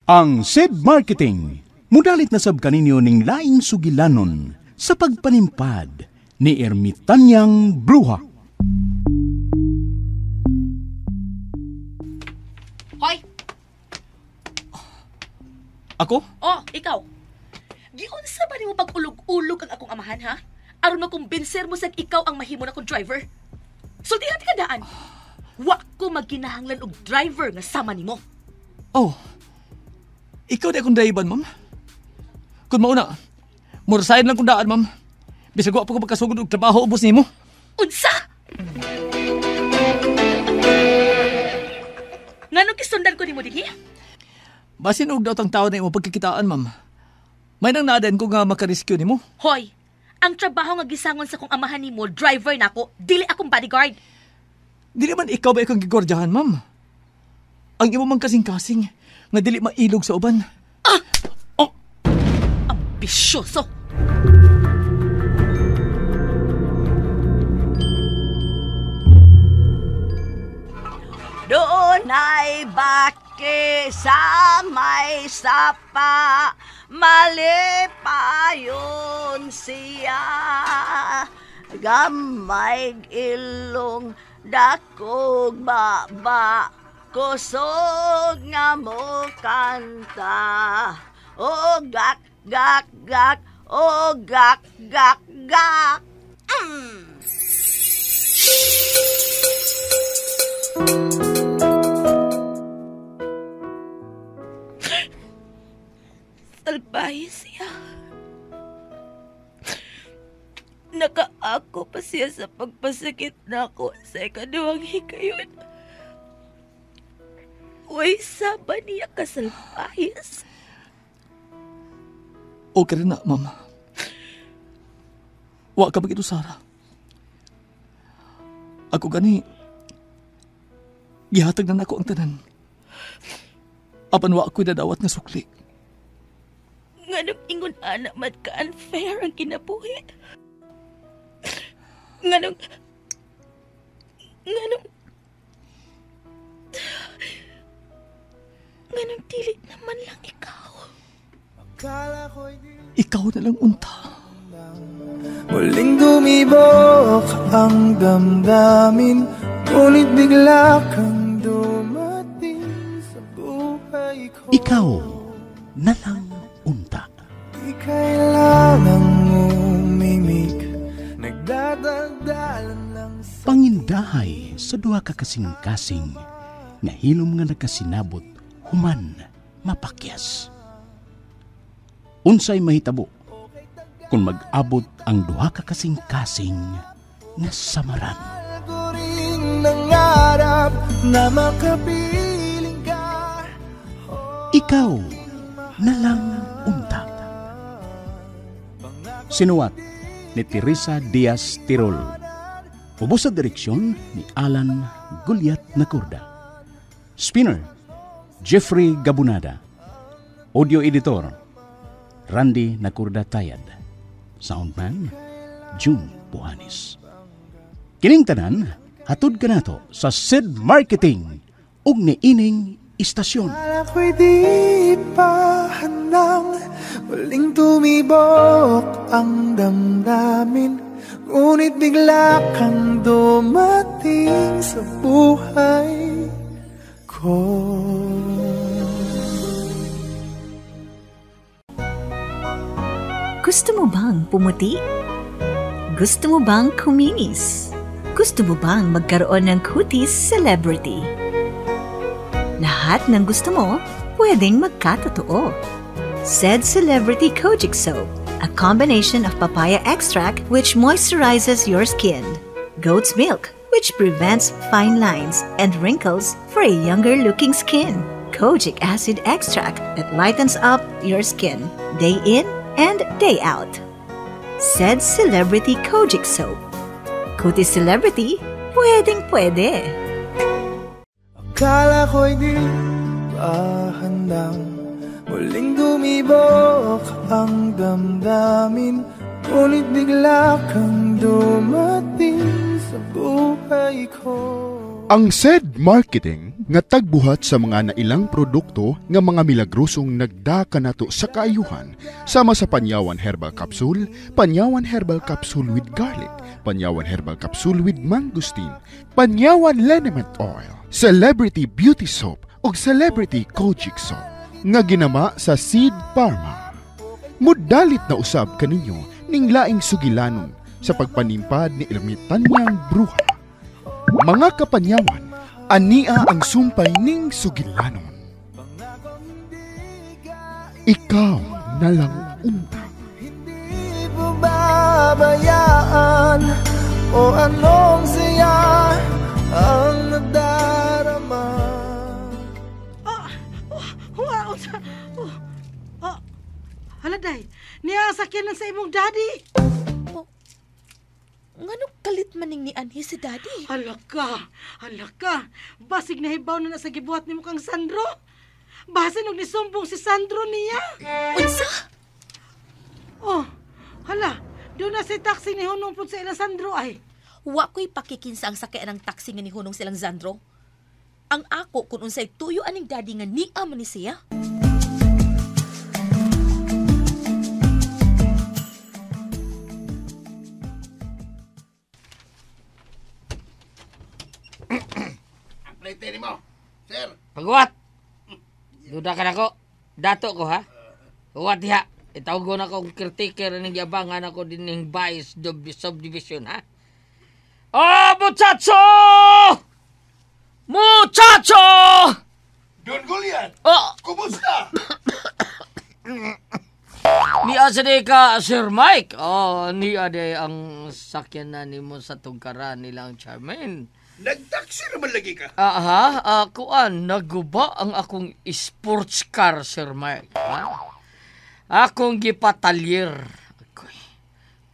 Ang SED Marketing, mudalit na sab kaninyo ning laing sugilanon sa pagpanimpad ni Ermitanyang Bruha. Hoy! Ako? Oh, ikaw. Giunsa ba nimo pag-ulog-ulog ang akong amahan, ha? Aron makumbinser mo sa ikaw ang mahimo na kong driver. Sultihan ka daan. Wa ko magkinahanglan og driver nga sama nimo. Oh. Ikaw di akong driver, ma'am. Kung mauna, murasayan lang kong daan, ma'am. Bisag wa pa ko pagkasugod og trabaho ubos nimo. Unsa? Nganong gisundan ko nimo dinhi? Basin og daot ang tao na imo pagkikitaan, ma'am. May nang naaden ko nga makarescue nimo. Hoy, ang trabaho nga gisangon sa kong amahan nimo, driver nako, dili akong bodyguard. Dili man ikaw ba ikong gigordyahan, ma'am? Ang imo mang kasing-kasing nga dili mailog sa uban. Ah! Oh! Ambisyoso! Doon ay baki sa may sapa, malipayon siya. Gamay ilong dakog baba, kusog nga mo kanta. O gak, gak, gak, o gak, gak, gak. Mm. Salbahe siya. Nakaako pa siya sa pagpasakit nako sa ikaduhang higayon. Uy, saba niya kasalpahis. Okay rin na, ma'am. Wa ka bagito, Sarah. Ako gani, gihatag na nako ang tanan. Apan wa ako'y dadawat nga sukli. Nganong ingon anak man ka unfair ang kinabuhi. Nganong dili naman lang ikaw. Ikaw na lang unta. Muling dumibok ang damdamin, ngunit bigla kang dumating sa buhay ko. Ikaw na lang unta. Di kailangang umimik, nagdadaldalan lang sa pangindahay sa duha ka kasing-kasing nga hilom nga nakasinabot human mapakyas. Unsay mahitabo kung mag-abot ang duha ka kasing-kasing nga samaran? Nangarap na makapiling ka. Ikaw na lang unta. Sinuwat ni Teresa Diaz Tirol. Ubos sa direksyon ni Alan Gulyat Nacorda. Spinner, Jeffrey Gabunada. Audio editor, Randy Nacorda Tayad. Soundman, June Buhanis. Kining tanan, hatod kanato sa SED Marketing ug niining istasyon. Ako'y di pa handang muling tumibok ang damdamin, ngunit bigla kang dumating sa buhay ko. Gusto mo bang pumuti? Gusto mo bang kuminis? Gusto mo bang magkaroon ng kutis celebrity? Lahat ng gusto mo, pwedeng magkatotoo. Said Celebrity Kojic Soap, a combination of papaya extract which moisturizes your skin, goat's milk which prevents fine lines and wrinkles for a younger-looking skin, kojic acid extract that lightens up your skin day in and day out. Said Celebrity Kojic Soap. Kutis Celebrity, pwedeng pwede. Akala ko'y di pa handang muling dumibok ang damdamin, ngunit bigla kang dumating sa buhay ko. Ang SED Marketing Nga tagbuhat sa mga nailang produkto nga mga milagrosong nagdaka nato sa kaayuhan, sama sa Panyawan Herbal Capsule, Panyawan Herbal Capsule with Garlic, Panyawan Herbal Capsule with Mangosteen, Panyawan Liniment Oil, Celebrity Beauty Soap ug Celebrity Kojic Soap nga ginama sa Seed Pharma. Mudalit na usab kaninyo ning laing sugilanon sa pagpanimpad ni Ermitanyang Bruha. Mga kapanyawan, ania ang sumpay ning sugilanon. Ikaw na lang unta. Hindi pababayaan o anong siya ang nadarama. Hala day, niya sakyanan sa imong daddy. Nganong kalit maning ni Anhi si daddy? Hala ka. Basig nahibaw na sa gibuhat nimo kang Sandro. Basin og nisumbong si Sandro niya. Unsa? Oh, hala, doon na si taxi ni Hunong pud sa ilang Sandro ay. Wa ko'y pakikinsa ang sakyan ng taxi nga ni Hunong silang Sandro. Ang ako kung unsay tuyo aning daddy nga niya man ni siya. Sir. Pagwat. Duda ka na ko. Dato ko ha. Huwat diha. Itawag ko na kong caretaker ng yabangan ako din ng Vice Subdivision ha. Oh, muchacho! Muchacho! Don Goliath! Oh! Kumusta? Niya sa di ka, Sir Mike. Oh, niya di ang sakyan na nimo sa tugkaran nilang chairman. Nagtaksi naman lagi ka. Aha, kuan, naguba ang akong sports car, Sir Mike. Ha? Akong gipatalyer. Ako'y,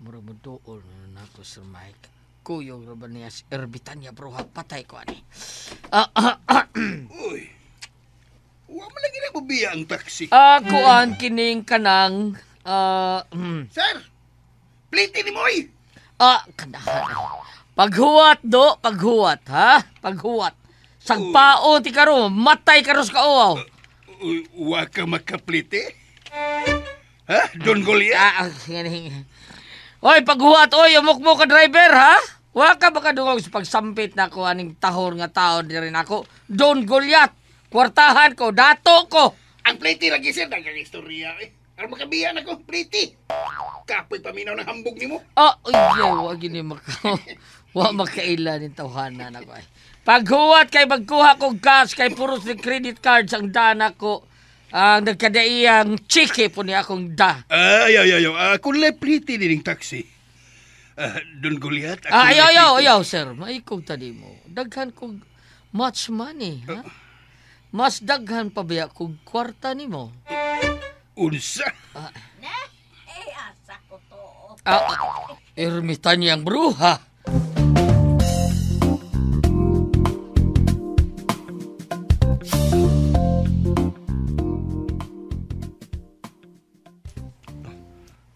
mura mo doon na ako, Sir Mike. Kuyog ra ba niya si Ermitanya, bro, ha? Patay ko, ani. Uy, wa man lagi na bubiya ang taksi. Kuan, kining kanang, Sir, pliti ni Moy! Kanahan. Paghuwat do, paghuwat, ha? Paghuwat. Sagpao ti karo, matay karos ka uaw. Wa ka makaplite? Ha? Don Goliath? Oy, paghuwat, oy, umukmo ka driver, ha? Wa ka makadungog sa pagsampit na ako aning tahor nga tao di rin ako. Don Goliath, kwartahan ko, dato ko. Ang plite lagi, sir, dagang istorya, eh. Aron makabiyan ako, plite. Kapoy paminaw ng hambog nimo. Oh, yeah, wa gini maka. Wa makaila ning tawhanan ako ay. Paghuwat kay magkuha kog cash kay puros ni credit cards ang dana ko. Ang nagkadaiyang chike po ni akong da. Ay, ay, ay, ay. Kung le plite ni ning taxi. Don Goliath. Ayaw, ayaw, ayaw, sir. Maikog tadi mo. Daghan kog much money, ha? Mas daghan pa biya kog kwarta nimo. Unsa? Asa ko to. Ermitanyang bruha.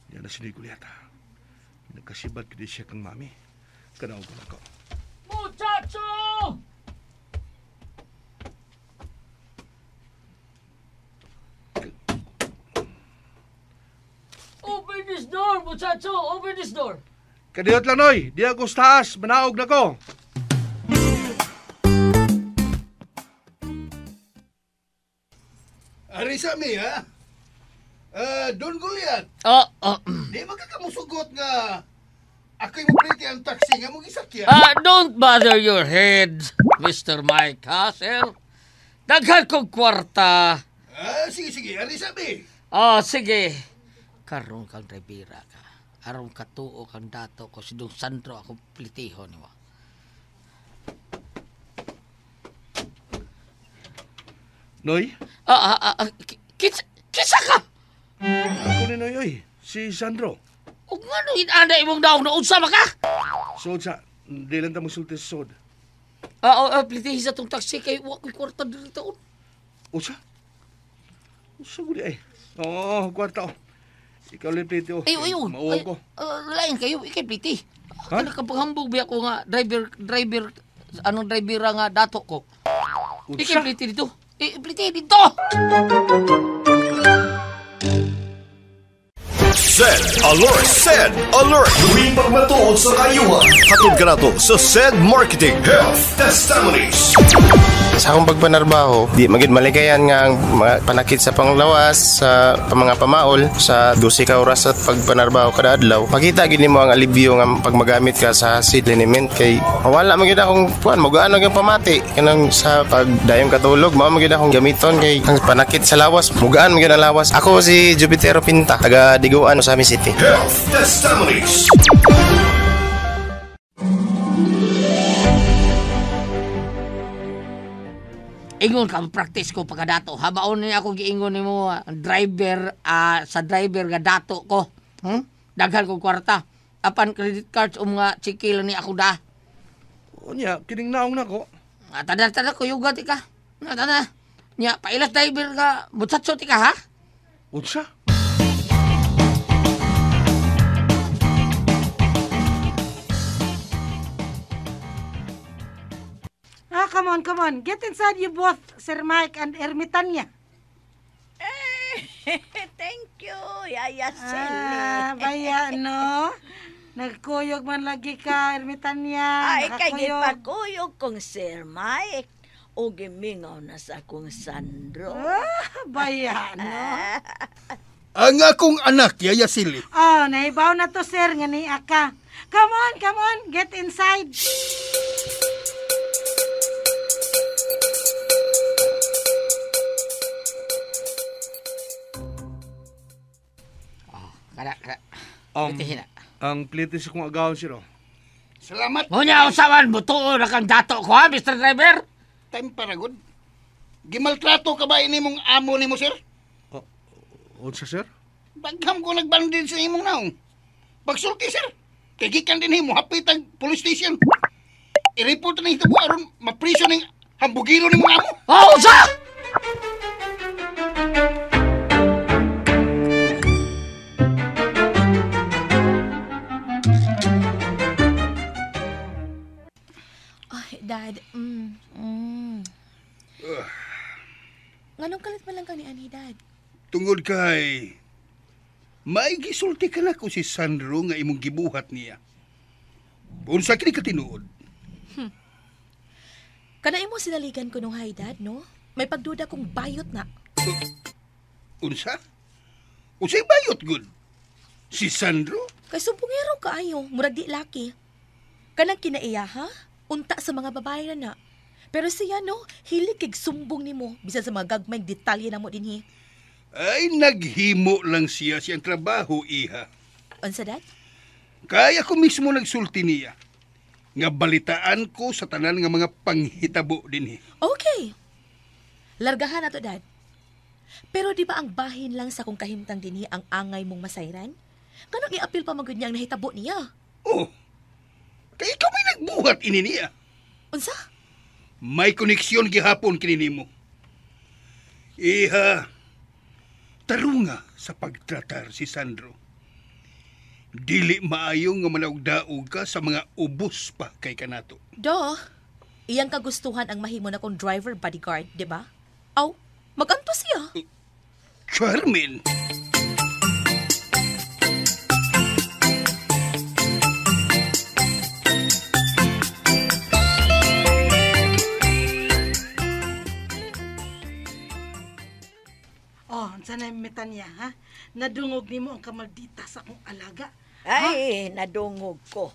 Yan na si Goliath. Nagkasibat ko di siya kang mami. Kanaog ko na ko. Muchacho! Open this door, muchacho! Open this door! Kadiyot lang, Noy. Di ako sa taas. Manaog na ko. Ari sa mi, ha? Don Goliath. Di magkakamusugot nga ako'y mupriti ang taxi nga mong isakyan. Don't bother your head, Mr. Mike, ha, sir? Daghan kong kwarta. Sige, sige. Ari sa mi. Sige. Karon kang dribera ka. Aron katuo kang dato ko si Don Sandro akong plitihon nimo. Noy? Kinsa ka? Ako ni Noy, oy. Si Sandro. Ug ngano inana imong daog na unsa man ka? Sod sa, di lang ta mosulti sa sod. Plitihin sa tong taxi kay wa ko'y kwarta diri taon. Unsa? Unsa gud ay? Oo, kwarta oh. Ikaw lang pliti oh. Ayo, ayo. Mauwaw ko. Lain kayo, ikay pliti. Ha? Kana kapaghambog biya ko nga driver, anong drivera nga dato ko. Ikipliti dito. Ikipliti dito. Send alert! Send alert! Tuwing pagmatuod sa kayuhan. Hatod ka na to sa Send Marketing Health Testimonies. Sa akong pagpanarbaho, di magid malikayan nga ang mga panakit sa panglawas, sa mga pamaol, sa 12 ka oras sa pagpanarbaho kada adlaw. Makita gid nimo ang alibyo nga pag magamit ka sa acid liniment kay wala man gid akong kuan, mogaan ang pamati kanang sa pagdayong katulog, mao man gid akong gamiton kay ang panakit sa lawas, mugaan man gid ang lawas. Ako si Jupitero Pinta, taga Diguan, Ozamiz City. Health Testimonies. Ingon ka practice ko pagkadato. Habaon ni ako giingon nimo driver sa driver nga dato ko. Daghan kog kwarta. Apan credit cards o mga chiki lang ni ako da. Unya, kining naong nako. Tada ko yuga ti ka. Tada. Nya pailas driver nga mutsatso ti ka ha? Unsa? Ah, come on, come on. Get inside you both, Sir Mike and Ermitanya. Thank you, Yaya Sally. Ah, baya, no? Nagkuyog man lagi ka, Ermitanya. Ay, kay gipakuyog kong Sir Mike. O gimingaw na sa akong Sandro. Ah, baya, no? Ang akong anak, Yaya Sally. Oh, nahibaw na to, sir, nga ni aka. Come on, come on. Get inside. Kada. Ang plite sa kong agawon, sir. Salamat. Ngunya, usawan, butuo na kang dato ko, ha, Mr. Driver? Time para good. Gimaltrato ka ba ini mong amo ni mo, sir? Unsa, sir? Bagham ko nagbandin sa imong naong. Pagsulti, sir. Kay gikan din himo hapit ang police station. I-report na ito aron mapriso ning hambugiro ni mong amo. Oh, unsa? Dad, Nganong kalit man lang kang ni Ani, Dad? Tungod kay may gisulti ka na ko si Sandro nga imong gibuhat niya. Unsa kini katinuod? Kana imo sinaligan ko nung hay, Dad, no? May pagduda kong bayot na. Unsa? Unsay bayot gud? Si Sandro? Kay sumpungero kaayo, murag di laki. Kanang kinaiya, ha? Unta sa mga babae na na. Pero siya, no, hilig kig sumbong nimo bisan sa mga gagmayng detalye namo dinhi. Ay, naghimo lang siya siyang trabaho, iha. Unsa, Dad? Kaya ko mismo nagsulti niya. Nga balitaan ko sa tanan nga mga panghitabo dinhi. Okay. Largahan na to, Dad. Pero di ba ang bahin lang sa kong kahimtang dinhi ang angay mong masayran? Kanong iapil pa magud niya ang nahitabo niya? Oh. Kaya ikaw may nagbuhat ini niya. Unsa? May koneksyon gihapon kini nimo. Iha, tarunga sa pagtratar si Sandro. Dili maayo nga manaugdaog ka sa mga ubos pa kay kanato. Do, iyang kagustuhan ang mahimo na kong driver bodyguard, di ba? Aw, maganto siya. Charmin! Oh, unsa na Ermitanya, ha? Nadungog nimo ang kamaldita sa akong alaga. Ay, nadungog ko.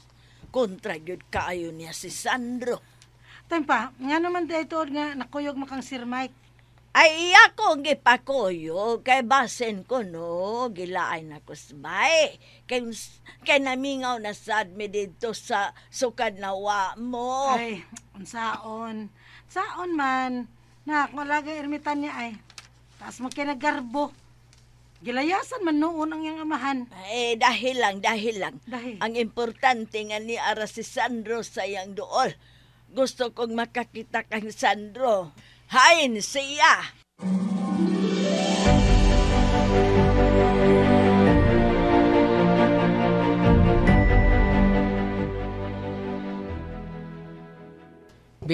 Kontra gyud kaayo niya si Sandro. Time pa, nga naman dito nga nakuyog makang Sir Mike. Ay, ako ang gipakuyog. Kay basen ko, no, gilaay na ko sabay. Kay namingaw na sad mi dito sa sukad na wa mo. Ay, unsaon. Saon man. Na, akong alaga Ermitanya ay. Taas mo kinagarbo. Gilayasan man noon ang iyang amahan. Eh, dahil lang. Dahil. Ang importante nga ni ara si Sandro sa iyang dool. Gusto kong makakita kang Sandro. Hain siya!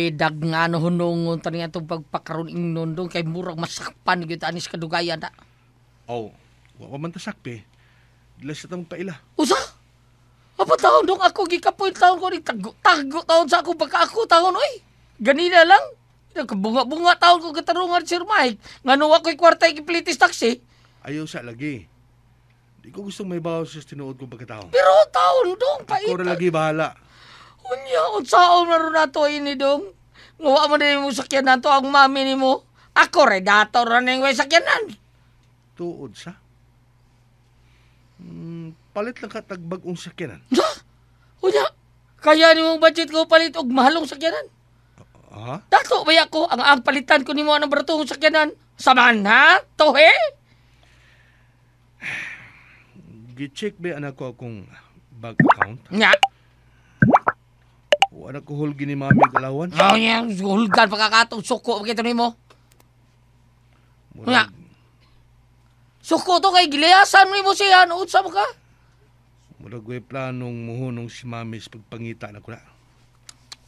Bidag nga no hunungon tani atong pagpakaron ingnon dong kay murag masakpan gyud ani sa kadugayan na. Oh, wa pa man ta sakpi. Dila sa tamong paila. Usa? Apa taon dong ako gikapoy taon ko ni tago taon sa ako pagka ako taon oy. Ganina lang. Nagkabunga-bunga taon ko katarungan Sir Mike. Ngano ako'y kwarta ikiplitis taxi. Ayaw sa lagi. Di ko gustong may bawas sa tinuod kong pagkatao. Pero taon dong paita. Ako ra lagi bahala. Unya, unsaon na ron nato ini dong. Ngawa mo din mo sakyanan to ang mami ni mo. Ako re dato ra ning way sakyanan. Tuod sa? Palit lang ka tagbag-ong sakyanan. Ha? Unya, kaya nimo budget ko palit og mahalong sakyanan? Ha? Dato ba ako ang palitan ko nimo ang baratong sakyanan? Saman ha? Tohe? Gi-check ba anak ko akong bank account? Nya. O anak ko hulgi ni mami galawan? Oh, nya, hulgan pagkakatong suko kita nimo. Nya. Suko to kay gilayasan mo siya, unsa mo ka? Murag way planong muhunong si mami sa pagpangita na ko na.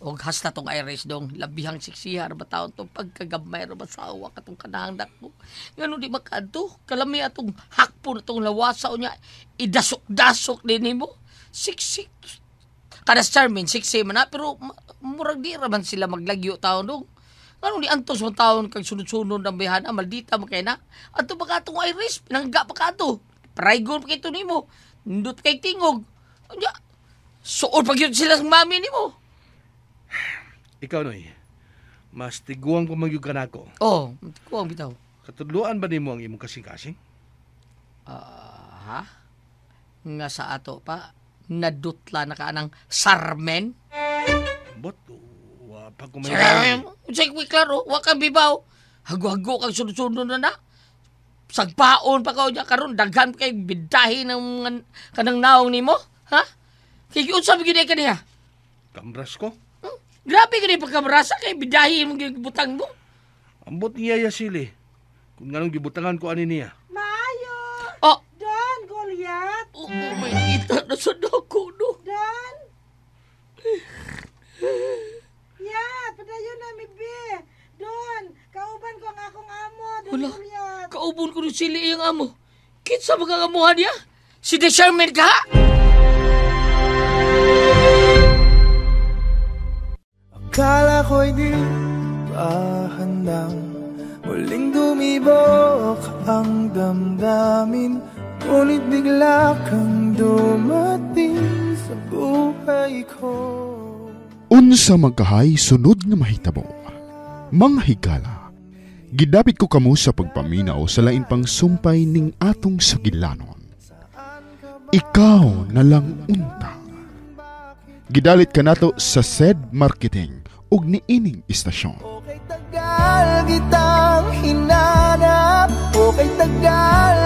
Og hasta tong Iris dong, labihang siksiha ra ba taon tong pagkagamay ra ba sawa katong kanahang dako. Ngano di makadto, kalami atong hakpon atong lawasa unya idasok-dasok din nimo. Siksik. Kada Charmin siksi man na, pero murag di ra man sila maglagyo taon dong. Ngano di antos mo taon kag sunod-sunod ang bihana, maldita man kay na. Adto pa katong Iris, pinangga pa kadto. Praygon pa kito nimo. Nindot kay tingog. Unya, suod pa gyud sila sa mami nimo. Ikaw, Noy, mas tiguang pa magyug ka nako. Oo, oh, tiguang bitaw. Katudloan ba nimo ang imong kasing-kasing? Ha? Nga sa ato pa, nadutla na ka anang sarmen? Bot, wa pa ko may... Unsay kuy klaro, wa kang bibaw. Hago-hago kang sunod-sunod na na. Sagpaon pa ka niya karon daghan kay bidahi ng kanang naong nimo, ha? Kay unsa ba gyud kaniya? Kamras ko. Grabe gani pagkabrasa kay bidahi imong gibutang mo. Ambot niya ya sili. Kung nganong gibutangan ko ani niya. Maayo. Oh. Don Goliath. Oh, may kita na sa dako no. Don. Ya, padayon na mi be. Don, kauban ko ang akong amo, Don Wala. Goliath. Kauban ko ni sili iyang amo. Kinsa ba kang niya? Si The Sherman ka? Akala ko'y di pa handang muling dumibok ang damdamin, ngunit bigla kang dumating sa buhay ko. Unsa magkahay sunod nga mahitabo, mga higala, gidapit ko kamo sa pagpaminaw sa lain pang sumpay ning atong sugilanon. Ikaw na lang unta. Gidalit kanato sa SED Marketing ug niining istasyon. Okay tagal kitang hinanap, okay tagal